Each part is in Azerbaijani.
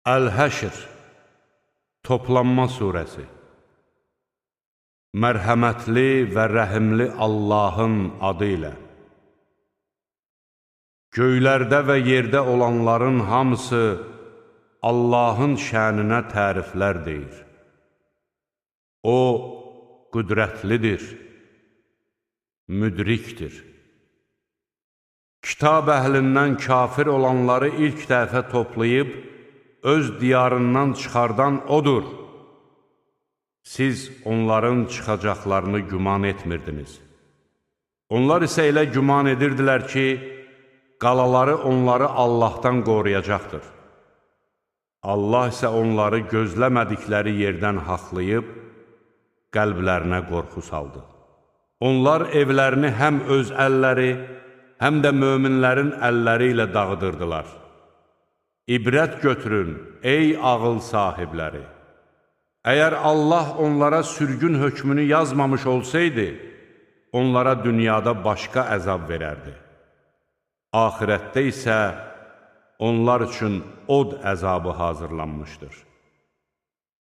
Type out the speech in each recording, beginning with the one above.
Əl-Həşr, Toplanma Suresi. Mərhəmətli və rəhimli Allahın adı ilə. Göylərdə və yerdə olanların hamısı Allahın şəninə təriflər deyir. O, qüdrətlidir, müdrikdir. Kitab əhlindən kafir olanları ilk dəfə toplayıb, öz diyarından çıxardan odur. Siz onların çıxacaqlarını güman etmirdiniz. Onlar isə elə güman edirdilər ki, qalaları onları Allahdan qoruyacaqdır. Allah isə onları gözləmədikləri yerdən haqlayıb, qəlblərinə qorxu saldı. Onlar evlərini həm öz əlləri, həm də möminlərin əlləri ilə dağıdırdılar. İbrət götürün, ey ağıl sahibləri! Əgər Allah onlara sürgün hökmünü yazmamış olsaydı, onlara dünyada başqa əzab verərdi. Axirətdə isə onlar üçün od əzabı hazırlanmışdır.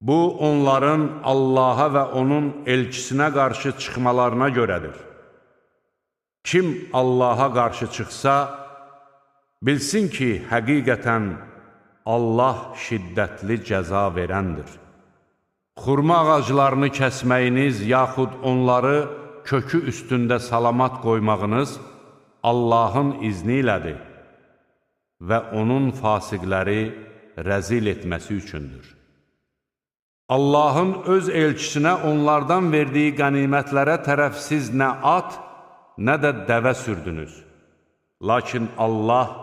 Bu, onların Allaha və onun elçisinə qarşı çıxmalarına görədir. Kim Allaha qarşı çıxsa, bilsin ki, həqiqətən Allah şiddətli cəza verəndir. Xurma ağaclarını kəsməyiniz yaxud onları kökü üstündə salamat qoymağınız Allahın izni ilədir və onun fasiqləri rəzil etməsi üçündür. Allahın öz elçisinə onlardan verdiyi qənimətlərə tərəf siz nə at, nə də dəvə sürdünüz. Lakin Allah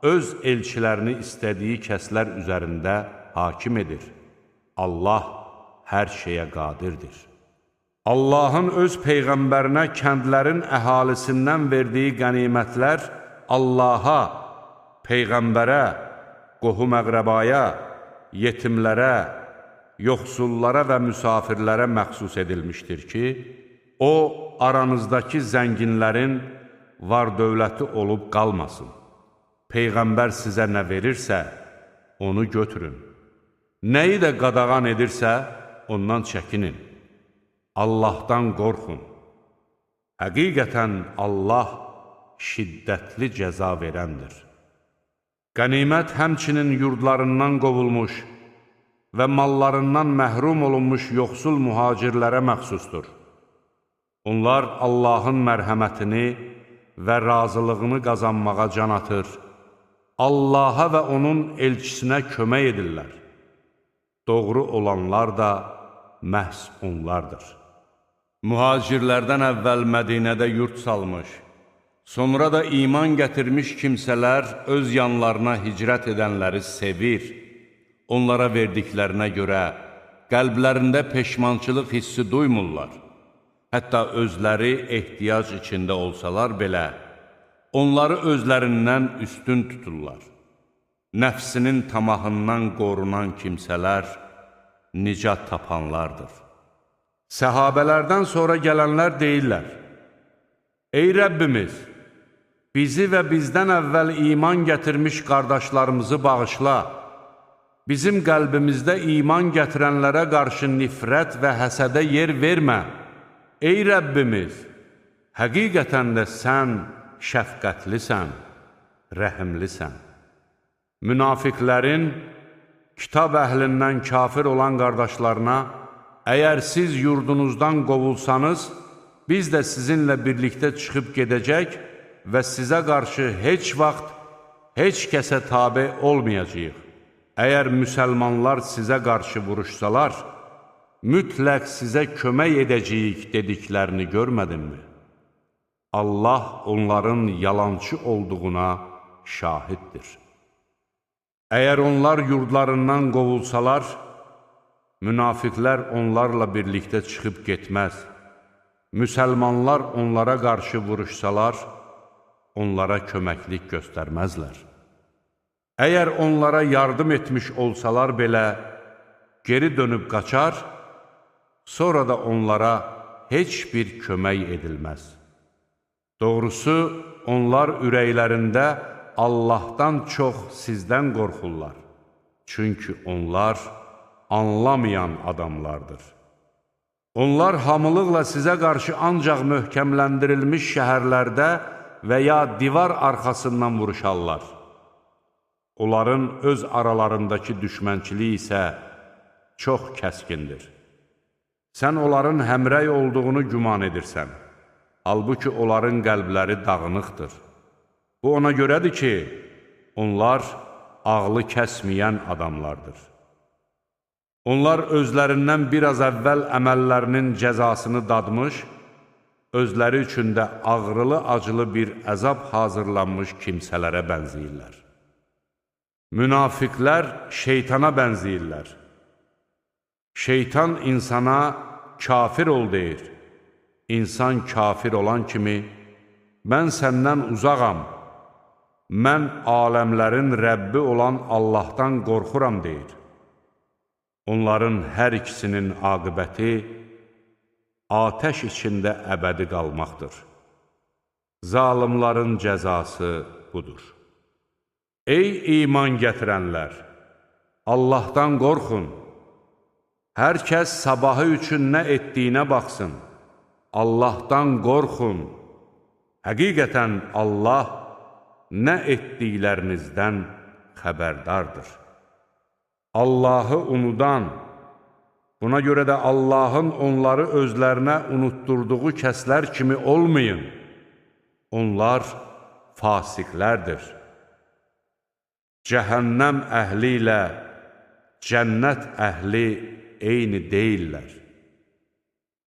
öz elçilərini istədiyi kəslər üzərində hakim edir. Allah hər şeyə qadirdir. Allahın öz peyğəmbərinə kəndlərin əhalisindən verdiyi qənimətlər Allaha, peyğəmbərə, qohum-əqrəbaya, yetimlərə, yoxsullara və müsafirlərə məxsus edilmişdir ki, o, aranızdakı zənginlərin var-dövləti olub qalmasın. Peyğəmbər sizə nə verirsə, onu götürün. Nəyi də qadağan edirsə, ondan çəkinin. Allahdan qorxun. Həqiqətən Allah şiddətli cəza verəndir. Qənimət həmçinin yurdlarından qovulmuş və mallarından məhrum olunmuş yoxsul mühacirlərə məxsusdur. Onlar Allahın mərhəmətini və razılığını qazanmağa can atır, Allaha və onun elçisinə kömək edirlər. Doğru olanlar da məhz onlardır. Mühacirlərdən əvvəl Mədinədə yurt salmış, sonra da iman gətirmiş kimsələr öz yanlarına hicrət edənləri sevir, onlara verdiklərinə görə qəlblərində peşmançılıq hissi duymurlar. Hətta özləri ehtiyac içində olsalar belə, onları özlərindən üstün tuturlar. Nəfsinin tamahından qorunan kimsələr nicat tapanlardır. Səhabələrdən sonra gələnlər deyirlər: Ey Rəbbimiz, bizi və bizdən əvvəl iman gətirmiş qardaşlarımızı bağışla. Bizim qəlbimizdə iman gətirənlərə qarşı nifrət və həsədə yer vermə. Ey Rəbbimiz, həqiqətən də sən şəfqətlisən, rəhimlisən. Münafiqlərin kitab əhlindən kafir olan qardaşlarına, əgər siz yurdunuzdan qovulsanız, biz də sizinlə birlikdə çıxıb gedəcək və sizə qarşı heç vaxt heç kəsə tabe olmayacağıq. Əgər müsəlmanlar sizə qarşı vuruşsalar, mütləq sizə kömək edəcəyik dediklərini görmədinmi? Allah onların yalançı olduğuna şahiddir. Əgər onlar yurdlarından qovulsalar, münafiqlər onlarla birlikdə çıxıb getməz. Müsəlmanlar onlara qarşı vuruşsalar, onlara köməklik göstərməzlər. Əgər onlara yardım etmiş olsalar belə, geri dönüb qaçar, sonra da onlara heç bir kömək edilməz. Doğrusu, onlar ürəklərində Allahdan çox sizdən qorxurlar. Çünki onlar anlamayan adamlardır. Onlar hamılıqla sizə qarşı ancaq möhkəmləndirilmiş şəhərlərdə və ya divar arxasından vuruşarlar. Onların öz aralarındakı düşmənçiliyi isə çox kəskindir. Sən onların həmrəy olduğunu güman edirsən. Halbuki onların qəlbləri dağınıqdır. Bu ona görədir ki, onlar ağlı kəsməyən adamlardır. Onlar özlərindən biraz əvvəl əməllərinin cəzasını dadmış, özləri üçün də ağrılı-acılı bir əzab hazırlanmış kimsələrə bənzəyirlər. Münafiqlər şeytana bənzəyirlər. Şeytan insana kafir ol deyir. İnsan kafir olan kimi, mən səndən uzağam, mən aləmlərin Rəbbi olan Allahdan qorxuram deyir. Onların hər ikisinin aqibəti atəş içində əbədi qalmaqdır. Zalimların cəzası budur. Ey iman gətirənlər! Allahdan qorxun! Hər kəs sabahı üçün nə etdiyinə baxsın. Allahdan qorxun! Həqiqətən Allah nə etdiklərinizdən xəbərdardır. Allahı unudan, buna görə də Allahın onları özlərinə unutturduğu kəslər kimi olmayın. Onlar fasiqlərdir. Cəhənnəm əhli ilə cənnət əhli eyni deyillər.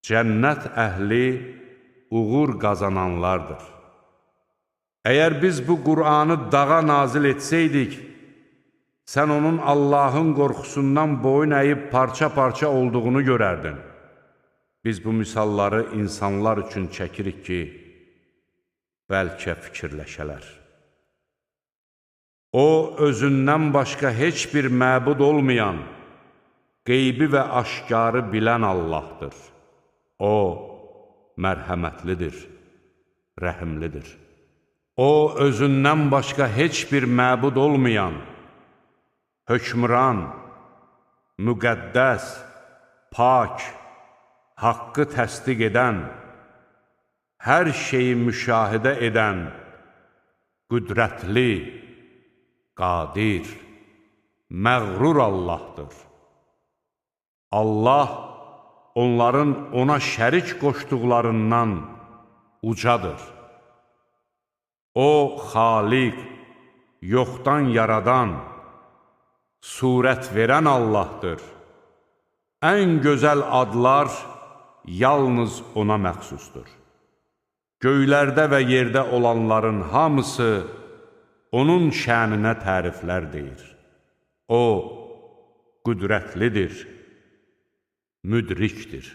Cənnət əhli uğur qazananlardır. Əgər biz bu Qur'anı dağa nazil etseydik, sən onun Allahın qorxusundan boyun əyib parça-parça olduğunu görərdin. Biz bu misalları insanlar üçün çəkirik ki, bəlkə fikirləşələr. O, özündən başqa heç bir məbud olmayan, qeybi və aşkarı bilən Allahdır. O, mərhəmətlidir, rəhimlidir. O, özündən başqa heç bir məbud olmayan, hökmran, müqəddəs, pak, haqqı təsdiq edən, hər şeyi müşahidə edən, qüdrətli, qadir, məğrur Allahdır. Allah onların ona şərik qoşduqlarından ucadır. O, Xaliq, yoxdan yaradan, surət verən Allahdır. Ən gözəl adlar yalnız ona məxsusdur. Göylərdə və yerdə olanların hamısı onun şəninə təriflər deyir. O, qüdrətlidir, müdrikdir.